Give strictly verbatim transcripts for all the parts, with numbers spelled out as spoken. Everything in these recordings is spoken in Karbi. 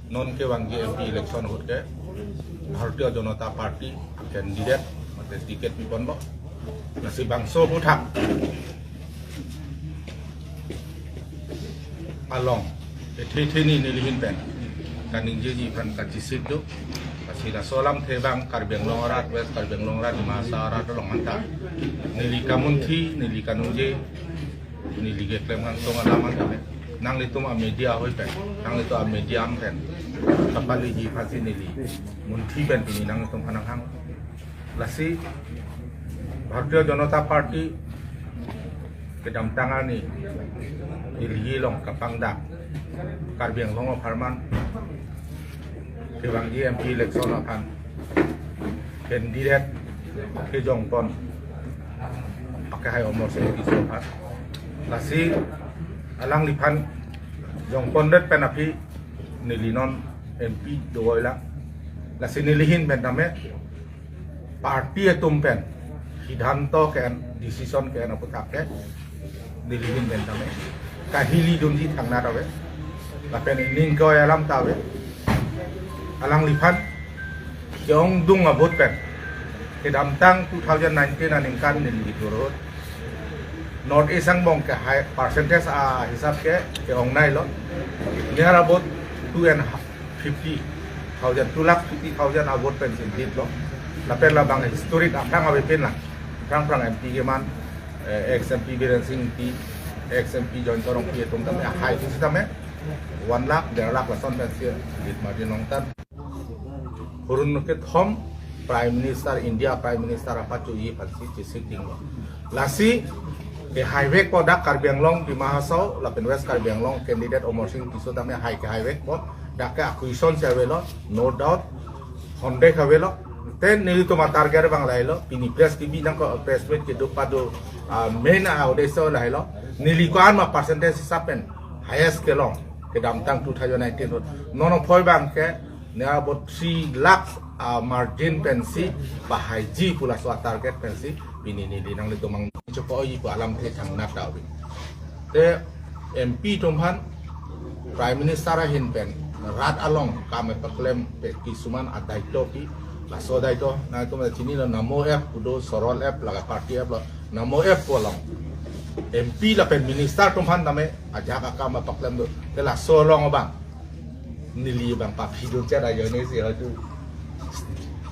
Non kevangji M P election ahut ke Bharatiya Janata Party candidate mate ticket piponlo. Lasi bangso aphuthak along ethe theni nelihin pen kaningjeji aphan kachesik do. Lasi laso alamthe abang Karbi Anglong arat, West Karbi Anglong arat, Dima Hasao arat along anta neli kamunthi, neli kaningje, neli keklem kangtung alam anta nanglitum a media ahoi pen, nanglitum a media pen kapaleji aphansi neli munthi pen pini nanglitum aphan nanghang. Lasi Bharatiya Janata Party kedamtang arni Delhi along kapangdak Karbi Anglong apharman kevangji M P election aphan candidate kejongpon akehai Amarsing Tisso aphan. Lasi alangliphan jongpondet pen aphi neli non M P dovoilang. Lasi nelihin pen tame party atum pen siddhanto ke-en, decision ke-en aphuthak ke nelihin pen tame kahili dunji thangnat ave. Lapen ining ke-oi alam ta ave. Alangliphan ke-ongdung a-vote pen kedamtang two thousand nineteen aningkan neli turut North East angbong ke high percentage ahisap ke ke-ongneilo. Near about two and fifty thousand, two lakh fifty thousand a-vote pensi lead lo. Lapen labang historic aphrang avepin lang. Aphrang aphrang M P keman, eh, ex M P Biren Singh Ingti, ex M P Jayanta Rongpi atum tame high pusitame one lakh, der lakh lason pensi lead margin longtan. Hurun kethom Prime Minister, India Prime Minister apachunji aphansi chesik dinglo. Lasi kehaivekpo dak Karbi Anglong, Dima Hasao lapen West Karbi Anglong candidate Amarsing Tisso tame hai kehaivekpo, dak ke a-question si avelo, no doubt, honde avelo. Te nelitum a-target abang lahelo, pini press T V nangkok press meet kedo pado, ah, main a-uddesho lahelo. Neli ko-an ma percentage hisap pen highest kelong kedamtang two thousand nineteen ahut. Non aphoi abang ke near about three lakhs a-margin pensi pahaiji pu laso a-target pensi pini neli nanglitum angno choko-oiji pu alamthe thangnat ta ave. Te M P atum aphan Prime Minister ahin pen rat along kam kepaklem pen kisuman a-daito pi, laso daito nangtum chinilo, Namo app pu do, Sorol app, laga party app lo, Namo app pu along M P lapen minister atum aphan tame ajahak akam kepaklem do. Te laso along abang neli abang paphi dun chet ajoine si haitu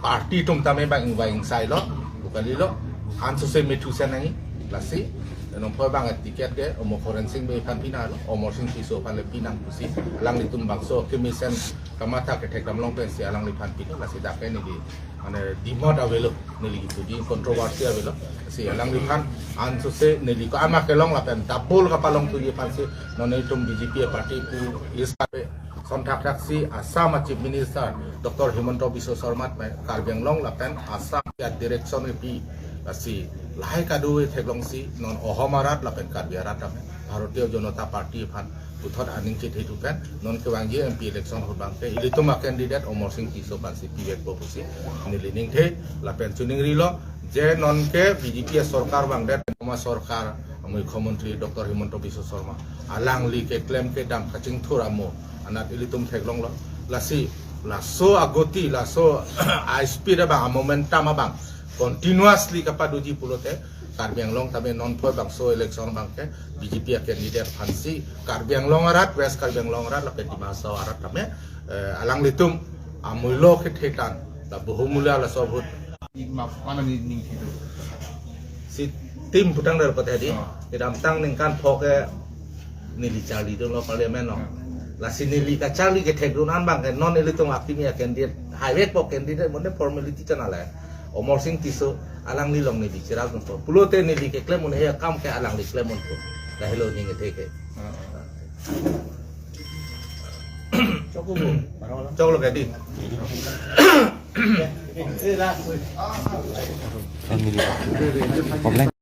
party atum tame bang ingvai ingsailo, pu kalilo, ansose methu sen nangji. Lasi non aphoi abang ticket ke Amo Khoren Sing Bey aphan pinanglo, Amarsing Tisso aphan le pinang pusi alanglitum bangso kemesen kamatha kethekdam long pensi alangliphan pilo. Lasi dak ke neli mane dimot avelo, neli kepuji controversy avelo. Lasi alangliphan ansose neli ko-an ma kelong lapen double kapalongthuji aphansi non nelitum B J P party pu is kape sonthak thaksi Assam a-Chief Minister Doctor Himanta Biswa Sarma pen Karbi Anglong lapen Assam a-direction kepi, lasi lahai kado theklongsi non Ahom arat lapen Karbi arat tame Bharatiya Janata Party aphan puthot aning chethe thu pen non kevangji M P election ahut abang ke ilitum a-candidate Amarsing Tisso aphansi pivekpo pusi neli ningthe. Lapen chiningrilo je non ke B J P a-sorkar vangdet, Assam a-sorkar, Mukhyamantri Doctor Himanta Biswa Sarma alangli keklem kedam kachingthur amo anat ilitum theklonglo. Lasi laso agoti, laso a-speed abang, a-momentum abang continuously kapadoji pulote Karbi Anglong tame non aphoi bangso election abang ke B J P a-candidate aphansi Karbi Anglong arat, West Karbi Anglong arat lapen Dima Hasao arat tame, eh, alanglitum amullo kethe tan, la bohumulya laso vote. Map mana ni ningthe do. Si tim putang dar pate di. Oh. Kedamtang ningkan phok ke neli charlidunlo parliament along. Hmm. Lasi neli kacharli kethekdun an abang ke non nelitum akimi a-candidate, haivekpo candidate, mane formality channel le. Amarsing Tisso alangli along neli chirap dunpo. Pulote neli keklem un-e akam ke alangli klem unpo. Lahelo ning kethe ke. Hmm. Choko bo, parang. Choklo ke di. Family problem.